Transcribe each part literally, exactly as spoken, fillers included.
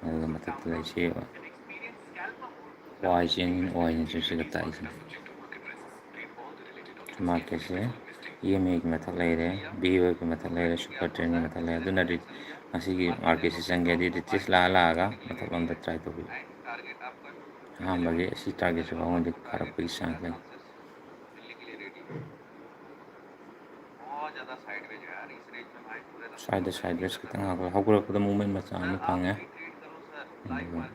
ꯑꯗꯨꯒ ꯃꯊꯛꯇ ꯂꯩꯁꯤ ꯑꯣꯏ ꯆꯦꯟ ꯑꯣꯏꯅꯁꯨ ꯁꯤꯒ ꯇꯥꯛꯏꯁꯤꯅꯤ꯫ ꯃꯥꯔꯀꯦꯠꯁꯦ ꯏ ꯑꯦꯝ ꯑꯦꯒꯤ ꯃꯊꯛ ꯂꯩꯔꯦ, ꯕꯤ ꯑꯣꯏꯒꯤ ꯃꯊꯛ ꯂꯩꯔꯦ, ꯁꯨꯄꯔ ꯇ꯭ꯔꯦꯟꯒꯤ ꯃꯊꯛ ꯂꯩꯔꯦ꯫ ꯑꯗꯨꯅ ꯔꯤ-, ꯉꯁꯤꯒꯤ ꯃꯥꯔꯀꯦꯠꯁꯤ ꯆꯪꯒꯦ ꯍꯥꯏꯗꯤ ꯔꯤꯇꯦꯁ ꯂꯥꯛꯑ ꯂꯥꯛꯑꯒ ꯃꯊꯛꯂꯣꯝꯗ ꯇ꯭ꯔꯥꯏ ꯇꯧꯕꯤꯌꯨ꯫ ꯑꯍꯥꯟꯕꯒꯤ ꯁꯤ ꯇꯥꯔꯒꯦꯠꯁꯨ ꯃꯉꯣꯟꯗ ꯀꯥꯔꯛꯄꯒꯤ ꯆꯥꯟꯁ ꯂꯩ꯫ ꯁ꯭ꯋꯥꯏꯗ ꯁꯥꯏꯠꯋꯦꯁ ꯈꯤꯇꯪ ꯍꯥꯞꯄꯒ ꯍꯧꯒꯠꯂꯛꯄꯗ ꯃꯨꯞꯃꯦꯟ ꯃꯆꯥ ꯑꯃ ꯐꯪꯉꯦ꯫ ꯑꯗꯨꯒ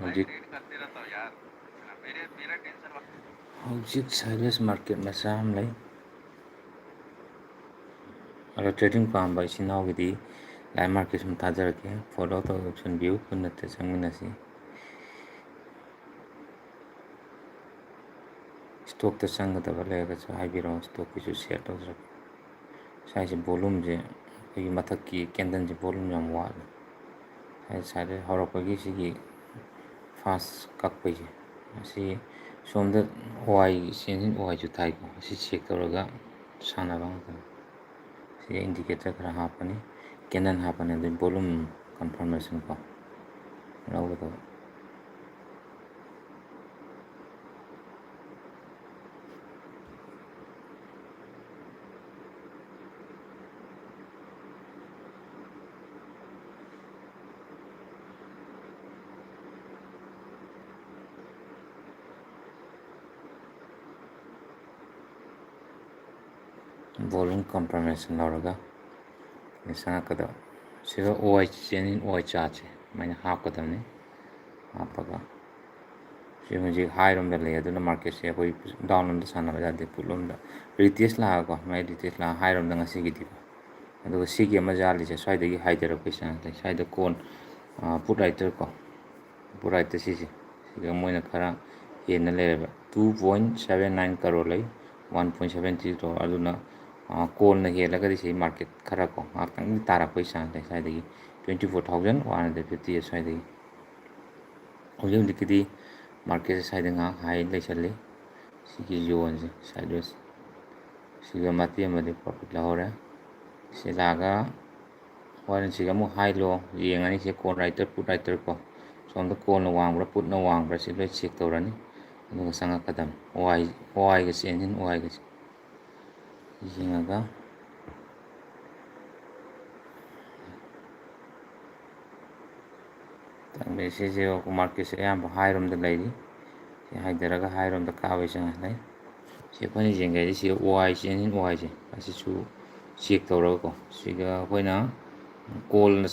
ꯍꯧꯖꯤꯛ, ꯍꯧꯖꯤꯛ ꯁꯥꯏꯠꯋꯦꯁ ꯃꯥꯔꯀꯦꯠ ꯃꯆꯥ ꯑꯃ ꯂꯩ꯫ ꯑꯗꯣ ꯇ꯭ꯔꯦꯗꯤꯡ ꯄꯥꯝꯕ ꯏꯆꯤꯟ ꯏꯅꯥꯎꯒꯤꯗꯤ ꯂꯥꯏꯚ ꯃꯥꯔꯀꯦꯠ ꯁꯨꯝ ꯊꯥꯖꯔꯛꯀꯦ, ꯐꯣꯂꯣ ꯇꯧꯁꯟꯕꯤꯌꯨ, ꯄꯨꯟꯅ ꯆꯪꯃꯤꯟꯅꯁꯤ꯫ ꯏꯁꯇꯣꯛꯇ ꯆꯪꯒꯗꯕ ꯂꯩꯔꯒꯁꯨ ꯍꯥꯏꯕꯤꯔꯛꯑꯣ, ꯏꯁꯇꯣꯛꯀꯤꯁꯨ ꯁꯤꯌꯔ ꯇꯧꯖꯔꯛꯀꯦ꯫ ꯁ꯭ꯋꯥꯏꯁꯦ ꯚꯣꯂꯨꯝꯁꯦ ꯑꯩꯈꯣꯏꯒꯤ ꯃꯊꯛꯀꯤ ꯀꯦꯟꯗꯜꯁꯦ ꯚꯣꯂꯨꯝ ꯌꯥꯝ ꯋꯥꯠꯂꯦ꯫ ꯉꯁꯥꯏꯗꯩ ꯍꯧꯔꯛꯄꯒꯤ ꯁꯤꯒꯤ ꯐꯥꯁ ꯀꯛꯄꯩꯁꯦ, ꯑꯁꯤ ꯁꯣꯝꯗ ꯋꯥꯏ, ꯆꯦꯟꯖꯤꯟ ꯋꯥꯏꯁꯨ ꯊꯥꯏꯀꯣ, ꯑꯁꯤ ꯆꯦꯛ ꯇꯧꯔꯒ ꯁꯥꯟꯅꯕ ꯉꯥꯛꯇꯅꯤ꯫ ꯁꯤꯗ ꯏꯟꯗꯤꯀꯦꯇꯔ ꯈꯔ ꯍꯥꯞꯄꯅꯤ, ꯀꯦꯟꯗꯜ ꯍꯥꯞꯄꯅꯤ, ꯑꯗꯩ ꯚꯣꯂꯨꯝ ꯀꯟꯐꯔꯃꯦꯁꯟ ꯀꯣ ꯂꯧꯒꯗꯕ꯫ ꯚꯣꯂꯨꯝ ꯀꯟꯐꯔꯃꯦꯁꯟ ꯂꯧꯔꯒ ꯆꯪꯉꯛꯀꯗꯕ꯫ ꯁꯤꯗ ꯑꯣ ꯑꯥꯏ ꯆꯦꯟꯖꯤꯟ ꯑꯣ ꯑꯥꯏ ꯆꯥꯔꯠꯁꯦ ꯑꯗꯨꯃꯥꯏꯅ ꯍꯥꯞꯀꯗꯕꯅꯤ꯫ ꯍꯥꯞꯄꯒ ꯁꯤ ꯍꯧꯖꯤꯛ ꯍꯥꯏꯔꯣꯝꯗ ꯂꯩ, ꯑꯗꯨꯅ ꯃꯥꯔꯀꯦꯠꯁꯦ ꯑꯩꯈꯣꯏ ꯗꯥꯎꯟ ꯂꯣꯝꯗ ꯁꯥꯟꯅꯕ ꯌꯥꯗꯦ, ꯄꯨꯠ ꯂꯣꯝꯗ ꯔꯤꯇꯦꯁ ꯂꯥꯛꯑꯒꯀꯣ, ꯃꯥꯏ ꯔꯤꯇꯦꯁ ꯂꯥꯛꯑ ꯍꯥꯏꯔꯣꯝꯗ ꯉꯁꯤꯒꯤꯗꯤꯀꯣ꯫ ꯑꯗꯨꯒ ꯁꯤꯒꯤ ꯑꯃ ꯌꯥꯜꯂꯤꯁꯦ ꯁ꯭ꯋꯥꯏꯗꯒꯤ ꯍꯥꯏꯊꯔꯛꯄꯩ ꯆꯥꯟꯁ ꯂꯩ꯫ ꯁ꯭ꯋꯥꯏꯗ ꯀꯣꯟ, ꯄꯨꯠ ꯔꯥꯏꯇꯔ ꯀꯣ, ꯄꯨꯠ ꯔꯥꯏꯇꯔ ꯁꯤꯁꯦ, ꯁꯤꯒ ꯃꯣꯏꯅ ꯈꯔ ꯍꯦꯟꯅ ꯂꯩꯔꯦꯕ꯫ Two point seven nine crore ꯂꯩ, one point seven three crore꯫ ꯑꯗꯨꯅ, ꯑ, ꯀꯣꯟꯅ ꯍꯦꯜꯂꯒꯗꯤ ꯁꯤ ꯃꯥꯔꯀꯦꯠ ꯈꯔ ꯀꯣ ꯉꯥꯛꯇꯪꯗꯤ ꯇꯥꯔꯛꯄꯒꯤ ꯆꯥꯟꯁ ꯂꯩ꯫ ꯁ꯭ꯋꯥꯏꯗꯒꯤ twenty four thousand one hundred fifty ꯁ꯭ꯋꯥꯏꯗꯒꯤ꯫ ꯍꯧꯖꯤꯛ ꯍꯧꯖꯤꯛꯀꯤꯗꯤ ꯃꯥꯔꯀꯦꯠꯁꯦ ꯁ꯭ꯋꯥꯏꯗ ꯉꯥꯏꯍꯥꯛ ꯍꯥꯏ ꯂꯩꯁꯜꯂꯤ꯫ ꯁꯤꯒꯤ ꯖꯣꯟꯁꯦ ꯁꯥꯏꯠꯋꯦꯁ, ꯁꯤꯒ ꯃꯇꯦꯛ ꯑꯃꯗꯤ ꯄ꯭ꯔꯣꯐꯤꯠ ꯂꯧꯍꯧꯔꯦ꯫ ꯁꯤ ꯂꯥꯛꯑꯒ ꯍꯣꯔꯦꯟ ꯁꯤꯒ ꯑꯃꯨꯛ high low ꯌꯦꯡꯉꯅꯤ꯫ ꯁꯤ call writer, put writer ꯀꯣ, ꯁꯣꯝꯗ callꯅ ꯋꯥꯡꯕ꯭ꯔꯥ, putꯅ ꯋꯥꯡꯕ꯭ꯔꯥ, ꯁꯤ ꯂꯣꯏ check ꯇꯧꯔꯅꯤ꯫ ꯑꯗꯨꯒ ꯆꯪꯉꯛꯀꯗꯕꯅꯤ꯫ OI, OIꯒ ꯆꯦꯟꯁꯤꯟ, OIꯒꯁꯦ ꯌꯦꯡꯉꯒ ꯇꯧꯔꯦ꯫ ꯁꯤꯁꯦ marketꯁꯦ ꯑꯌꯥꯝꯕ high ꯔꯣꯝꯗ ꯂꯩꯔꯤ꯫ ꯁꯤ ꯍꯥꯏꯊꯔꯒ high ꯔꯣꯝꯗ ꯀꯥꯕꯒꯤ ꯆꯥꯡ ꯂꯩ꯫ ꯁꯤ ꯑꯩꯈꯣꯏꯅ ꯌꯦꯡꯒꯦ ꯍꯥꯏꯗꯤ ꯁꯤ OI ꯆꯦꯟꯁꯤꯟ, OIꯁꯦ ꯑꯁꯤꯁꯨ check ꯇꯧꯔꯒꯀꯣ, ꯁꯤꯒ ꯑꯩꯈꯣꯏꯅ callꯅ,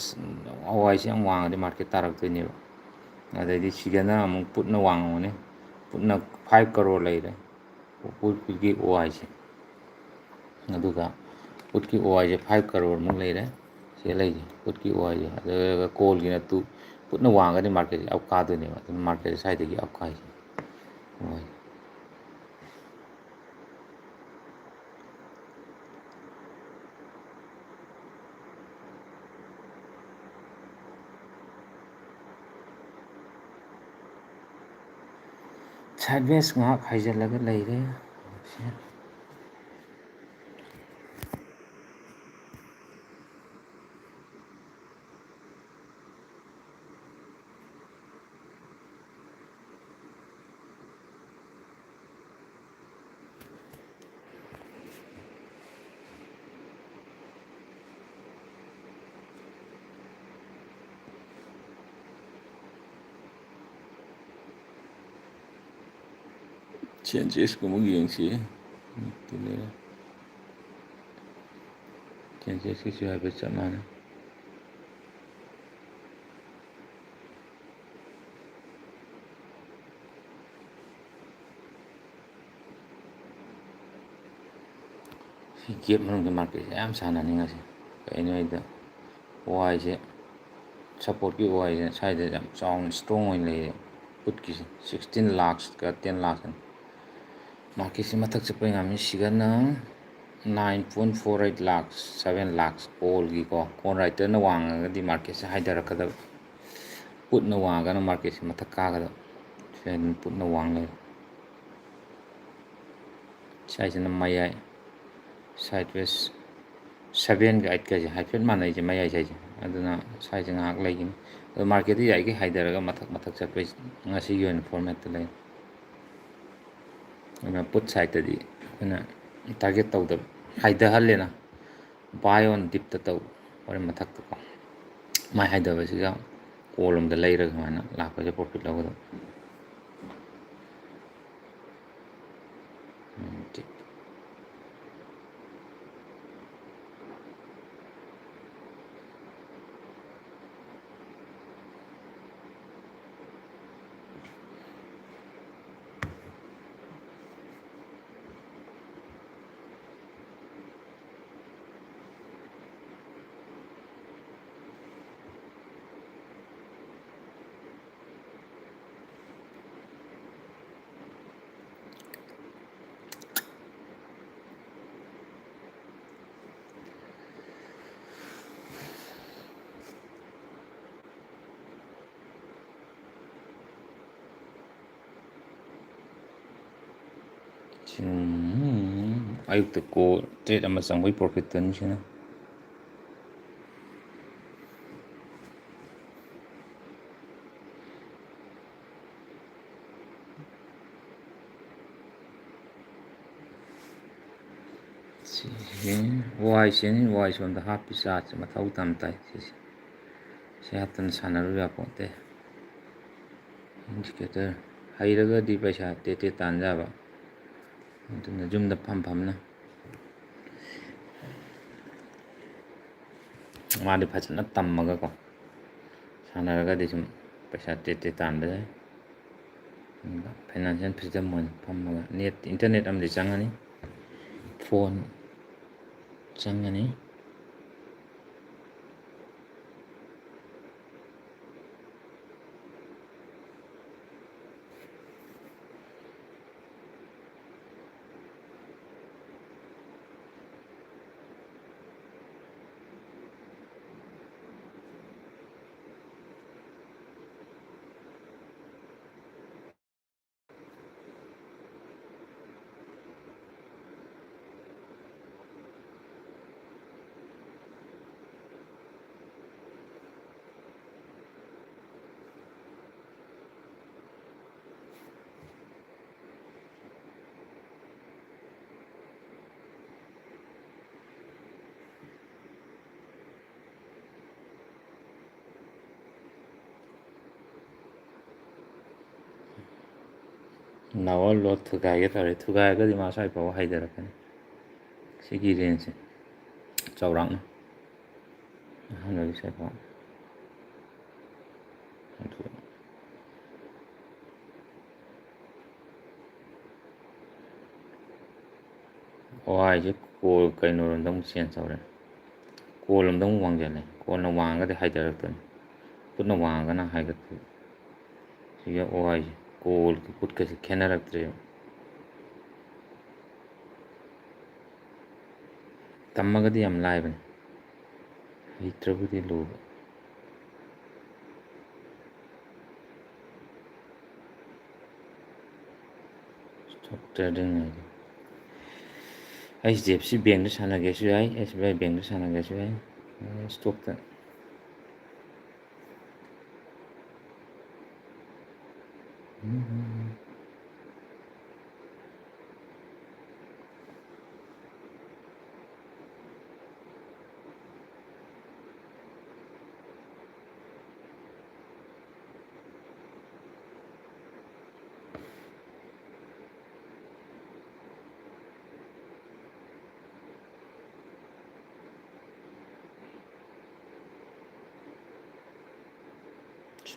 OIꯁꯦ ꯌꯥꯝ ꯋꯥꯡꯉꯗꯤ market ꯇꯥꯔꯛꯇꯣꯏꯅꯦꯕ꯫ ꯑꯗꯩꯗꯤ ꯁꯤꯗꯅ ꯑꯃꯨꯛ putꯅ ꯋꯥꯡꯉꯝꯒꯅꯤ, putꯅ five crore ꯂꯩꯔꯦ꯫ Putꯀꯤ OIꯁꯦ, ꯑꯗꯨꯒ putꯀꯤ OIꯁꯦ five crore ꯃꯨꯛ ꯂꯩꯔꯦ꯫ ꯁꯤꯗ ꯂꯩꯁꯦ putꯀꯤ OIꯁꯦ, ꯑꯗꯨꯒ callꯒꯤꯅ two, putꯅ ꯋꯥꯡꯉꯒꯗꯤ marketꯁꯦ up ꯀꯥꯗꯣꯏꯅꯦꯕ, ꯑꯗꯨꯅ marketꯁꯦ ꯁ꯭ꯋꯥꯏꯗꯒꯤ up ꯀꯥꯏꯁꯦ꯫ OI꯫ Sideways ꯉꯥꯏꯍꯥꯛ ꯍꯥꯏꯖꯤꯜꯂꯒ ꯂꯩꯔꯦ꯫ Sensexꯀꯨꯝꯕ ꯌꯦꯡꯁꯤ꯫ Sensexꯀꯤꯁꯨ ꯍꯥꯏꯐꯦꯠ ꯆꯞ ꯃꯥꯟꯅꯩ꯫ ꯁꯤ gap ꯃꯅꯨꯡꯗ marketꯁꯦ ꯌꯥꯝ ꯁꯥꯟꯅꯅꯤꯡꯉꯁꯦ ꯀꯩꯅꯣ ꯍꯥꯏꯗ, OIꯁꯦ, supportꯀꯤ OIꯁꯦ ꯁ꯭ꯋꯥꯏꯗ ꯌꯥꯝ ꯆꯥꯎꯅ strong ꯑꯣꯏꯅ ꯂꯩꯌꯦ꯫ Putꯀꯤꯁꯦ sixteen lakhꯀ ten lakh꯫ Marketꯁꯦ ꯃꯊꯛ ꯆꯠꯄ ꯉꯝꯃꯤ꯫ ꯁꯤꯒꯅ nine point four eight lakhs, seven lakhs callꯒꯤꯀꯣ, call writerꯅ ꯋꯥꯡꯉꯒꯗꯤ marketꯁꯦ ꯍꯥꯏꯊꯔꯛꯀꯗꯕ, putꯅ ꯋꯥꯡꯉꯒꯅ marketꯁꯦ ꯃꯊꯛ ꯀꯥꯒꯗꯕ꯫ ꯁꯤꯗ ꯑꯗꯨꯝ putꯅ ꯋꯥꯡ ꯂꯩꯔꯦ꯫ ꯁ꯭ꯋꯥꯏꯁꯤꯅ ꯃꯌꯥꯏ, sideways꯫ ꯁꯚꯦꯟꯒ ꯑꯩꯠꯀꯁꯦ ꯍꯥꯏꯐꯦꯠ ꯃꯥꯟꯅꯩꯁꯦ, ꯃꯌꯥꯏ ꯁꯥꯏꯁꯦ꯫ ꯑꯗꯨꯅ ꯁ꯭ꯋꯥꯏꯁꯦ ꯉꯥꯏꯍꯥꯛ ꯂꯩꯒꯅꯤ꯫ ꯑꯗꯣ ꯃꯥꯔꯀꯦꯠꯇꯤ ꯌꯥꯔꯤꯈꯩ ꯍꯥꯏꯊꯔꯒ ꯃꯊꯛ ꯃꯊꯛ ꯆꯠꯄꯩ ꯉꯁꯤꯒꯤ ꯑꯣꯏꯅ ꯐꯣꯔꯃꯦꯠꯇ ꯂꯩ꯫ ꯑꯗꯨꯅ ꯄꯨꯠ ꯁꯥꯏꯠꯇꯗꯤ ꯑꯩꯈꯣꯏꯅ ꯇꯥꯔꯒꯦꯠ ꯇꯧꯗꯕ, ꯍꯥꯏꯊꯍꯜꯂꯦꯅ, ꯕꯥꯏ ꯑꯣꯟ ꯗꯤꯞꯇ ꯇꯧ, ꯍꯣꯔꯦꯟ ꯃꯊꯛꯇꯀꯣ꯫ ꯃꯥꯏ ꯍꯥꯏꯊꯕꯁꯤꯒ ꯀꯣꯜ ꯑꯃꯗ ꯂꯩꯔꯒ ꯁꯨꯃꯥꯏꯅ ꯂꯥꯛꯄꯁꯦ ꯄ꯭ꯔꯣꯐꯤꯠ ꯂꯧꯒꯗꯕ꯫ ꯁꯤ, ꯎꯝ, ꯑꯌꯨꯛꯇ ꯀꯣ ꯇ꯭ꯔꯦꯠ ꯑꯃ ꯆꯪꯕꯒꯤ ꯄ꯭ꯔꯣꯐꯤꯠꯇꯨꯅꯤ ꯁꯤꯅ꯫ ꯁꯤꯁꯦ ꯋꯥꯏ ꯁꯦꯅꯤ, ꯋꯥꯏ ꯁꯣꯝꯗ ꯍꯥꯞꯄꯤ ꯆꯥꯔꯠꯁꯦ ꯃꯊꯧ ꯇꯥꯝ ꯇꯥꯏ꯫ ꯁꯤꯁꯦ ꯁꯤ ꯍꯥꯞꯇꯅ ꯁꯥꯟꯅꯔꯨ ꯌꯥꯄꯣꯟꯇꯦ꯫ ꯏꯟꯗꯤꯀꯦꯇꯔ ꯍꯩꯔꯒꯗꯤ ꯄꯩꯁꯥ ꯇꯦꯠ ꯇꯦꯠ ꯇꯥꯟ ꯌꯥꯕ꯫ ꯑꯗꯨꯅ ꯌꯨꯝꯗ ꯐꯝ ꯐꯝꯅ ꯃꯥꯗꯤ ꯐꯖꯅ ꯇꯝꯃꯒꯀꯣ ꯁꯥꯟꯅꯔꯒꯗꯤ ꯁꯨꯝ ꯄꯩꯁꯥ ꯇꯦꯠ ꯇꯦꯠ ꯇꯥꯟꯕ ꯌꯥꯏ꯫ ꯐꯥꯏꯅꯥꯟꯁꯤꯌꯦꯜ ꯐ꯭ꯔꯤꯗꯝ ꯑꯣꯏꯅ ꯐꯝꯃꯒ ꯅꯦꯠ, ꯏꯟꯇꯔꯅꯦꯠ ꯑꯃꯗꯤ ꯆꯪꯉꯅꯤ, ꯐꯣꯟ ꯆꯪꯉꯅꯤ꯫ ꯅꯥꯋꯜ ꯂꯣꯠ ꯊꯨꯒꯥꯏꯒꯦ ꯇꯧꯔꯦ꯫ ꯊꯨꯒꯥꯏꯔꯒꯗꯤ ꯃꯥ ꯁ꯭ꯋꯥꯏ ꯐꯥꯎꯕ ꯍꯥꯏꯊꯔꯛꯀꯅꯤ꯫ ꯁꯤꯒꯤ ꯔꯦꯟꯖꯁꯦ ꯆꯥꯎꯔꯥꯛꯅ ꯑꯍꯥꯟꯕꯒꯤ ꯁ꯭ꯋꯥꯏ ꯐꯥꯎ꯫ ꯑꯗꯨ ꯑꯣ ꯑꯥꯏꯁꯦ ꯀꯣꯜ ꯀꯩꯅꯣꯔꯣꯝꯗ ꯑꯃꯨꯛ ꯆꯦꯟꯖ ꯇꯧꯔꯦ꯫ ꯀꯣꯜ ꯑꯃꯗ ꯑꯃꯨꯛ ꯋꯥꯡꯁꯤꯜꯂꯦ꯫ ꯀꯣꯜꯅ ꯋꯥꯡꯉꯒꯗꯤ ꯍꯥꯏꯊꯔꯛꯇꯣꯏꯅꯤ꯫ ꯈꯨꯠꯅ ꯋꯥꯡꯉꯒꯅ ꯍꯥꯏꯒꯠꯄ꯫ ꯁꯤꯒ ꯑꯣ ꯑꯥꯏꯁꯦ ꯀꯣꯜꯒ ꯈꯨꯠꯀꯁꯦ ꯈꯦꯠꯅꯔꯛꯇ꯭ꯔꯦꯕ꯫ ꯇꯝꯃꯒꯗꯤ ꯌꯥꯝ ꯂꯥꯏꯕꯅꯤ, ꯍꯩꯇ꯭ꯔꯕꯨꯗꯤ ꯂꯨꯕ꯫ ꯁ꯭ꯇꯣꯛ ꯇ꯭ꯔꯦꯗꯤꯡ ꯍꯥꯏꯗꯤ ꯑꯩꯆ ꯗꯤ ꯑꯦꯐ ꯁꯤ ꯕꯦꯡꯗ ꯁꯥꯟꯅꯒꯦꯁꯨ ꯌꯥꯏ, ꯑꯦꯁ ꯕꯤ ꯑꯥꯏ ꯕꯦꯡꯗ ꯁꯥꯟꯅꯒꯦꯁꯨ ꯌꯥꯏ꯫ ꯁ꯭ꯇꯣꯛꯇ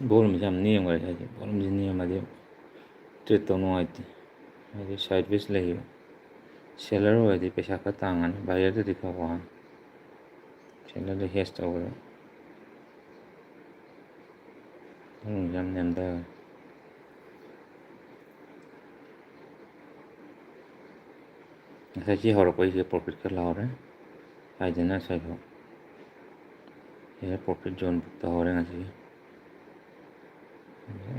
ꯕꯣꯂꯨꯝꯁꯦ ꯌꯥꯝ ꯅꯦꯝꯈ꯭ꯔꯦ ꯍꯥꯏꯗꯤ, ꯕꯣꯂꯨꯝꯁꯦ ꯅꯦꯝꯃꯗꯤ ꯇ꯭ꯔꯦꯠ ꯇꯧ ꯅꯨꯡꯉꯥꯏꯇꯦ꯫ ꯍꯥꯏꯗꯤ ꯁꯥꯏꯠ ꯋꯦꯁ ꯂꯩꯌꯦꯕ꯫ ꯁꯦꯂꯔ ꯑꯣꯏꯔꯗꯤ ꯄꯩꯁꯥ ꯈꯔ ꯇꯥꯡꯉꯅꯤ, ꯕꯥꯏꯌꯔꯗꯗꯤ ꯈꯔ ꯋꯥꯅꯤ꯫ ꯁꯦꯂꯔꯗ ꯍꯦꯁ ꯇꯧꯕꯗ ꯕꯣꯂꯨꯝꯁꯦ ꯌꯥꯝ ꯅꯦꯝꯊꯈ꯭ꯔꯦ꯫ ꯉꯁꯥꯏ ꯁꯤ ꯍꯧꯔꯛꯄꯩꯁꯦ ꯄ꯭ꯔꯣꯐꯤꯠ ꯈꯔ ꯂꯥꯎꯔꯦ꯫ ꯍꯥꯏꯗꯅ ꯉꯁꯥꯏꯁꯨ ꯁꯤꯗ ꯄ꯭ꯔꯣꯐꯤꯠ ꯖꯣꯟ ꯕꯨꯛ ꯇꯧꯍꯧꯔꯦ ꯉꯁꯤ꯫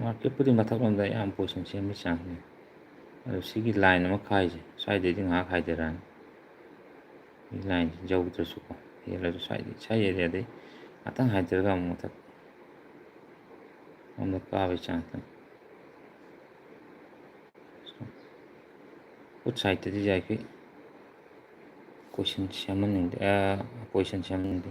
ꯃꯥꯔꯀꯦꯠꯄꯨꯗꯤ ꯃꯊꯛꯂꯣꯝꯗ ꯑꯌꯥꯝꯕ ꯄꯣꯖꯤꯁꯟ ꯁꯦꯝꯕꯒꯤ ꯆꯥꯟꯁꯅꯤ꯫ ꯑꯗꯣ ꯁꯤꯒꯤ ꯂꯥꯏꯟ ꯑꯃ ꯈꯥꯏꯁꯦ, ꯁ꯭ꯋꯥꯏꯗꯩꯗꯤ ꯉꯥꯏꯍꯥꯛ ꯍꯥꯏꯊꯔꯛꯑꯅꯤ꯫ ꯁꯤ ꯂꯥꯏꯟꯁꯦ ꯌꯧꯗ꯭ꯔꯁꯨꯀꯣ, ꯍꯦꯜꯂꯁꯨ ꯁ꯭ꯋꯥꯏꯗꯩ, ꯁ꯭ꯋꯥꯏ ꯑꯦꯔꯤꯌꯥꯗꯩ ꯉꯥꯛꯇꯪ ꯍꯥꯏꯊꯔꯒ ꯑꯃꯨꯛ ꯃꯊꯛ ꯂꯣꯝꯗ ꯀꯥꯕꯒꯤ ꯆꯥꯟꯁ ꯂꯩ꯫ ꯑꯣꯠꯁꯥꯏꯠꯇꯗꯤ ꯌꯥꯔꯤꯈꯩ ꯀꯣꯏꯁꯟ ꯁꯦꯝꯍꯟꯅꯤꯡꯗꯦ, ꯑ, ꯀꯣꯏꯁꯟ ꯁꯦꯝꯍꯟꯅꯤꯡꯗꯦ꯫